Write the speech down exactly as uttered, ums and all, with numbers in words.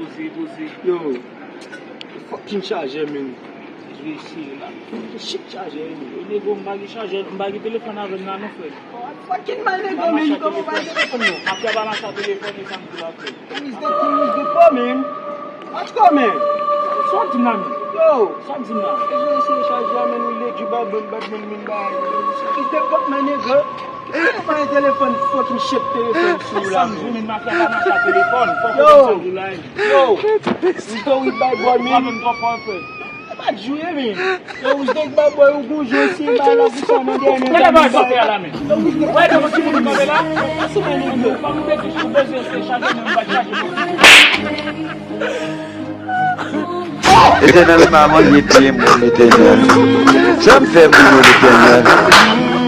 Poze, poze. Yo, fucking chajè, men. Jwe sere la. Shit, chajè, men. E nego, m pa gen chajè, m pa gen telefòn avè m la non, frè. Fucking my nigga, man, kòman w pa gen telefòn non? Apre pa mache a telefòn, e sa m di w la, frè. Who's the, who's the poor man? Watch comment. Sa w ap di m la, men? Yo. Sa w ap di m la? Yo, se chajè a, men, ou legi bad man, bad man, men, bay. Is the fuck, my nigga? Ou pa gen telefòn, fucking shit telefòn sou ou la, men. Sa m di w, men, mafya pa mache a telefòn. Yo. Yo. Is the weed by boy, man. Pa menm twò fò, frè. Pa jwe, men. Yo, ou se bad boy, ou gon jwe si bay la pou sa nan dènye. Gade bò sòtè a la, men. Yo, ou se bad boy, ou gon jwe si bay la. Ou pa moute tou si w bezwen se chaje, men ou pa chaje. Etènèl, pa manje pye moun, Etènèl. Sa m fè pou yo, Etènèl?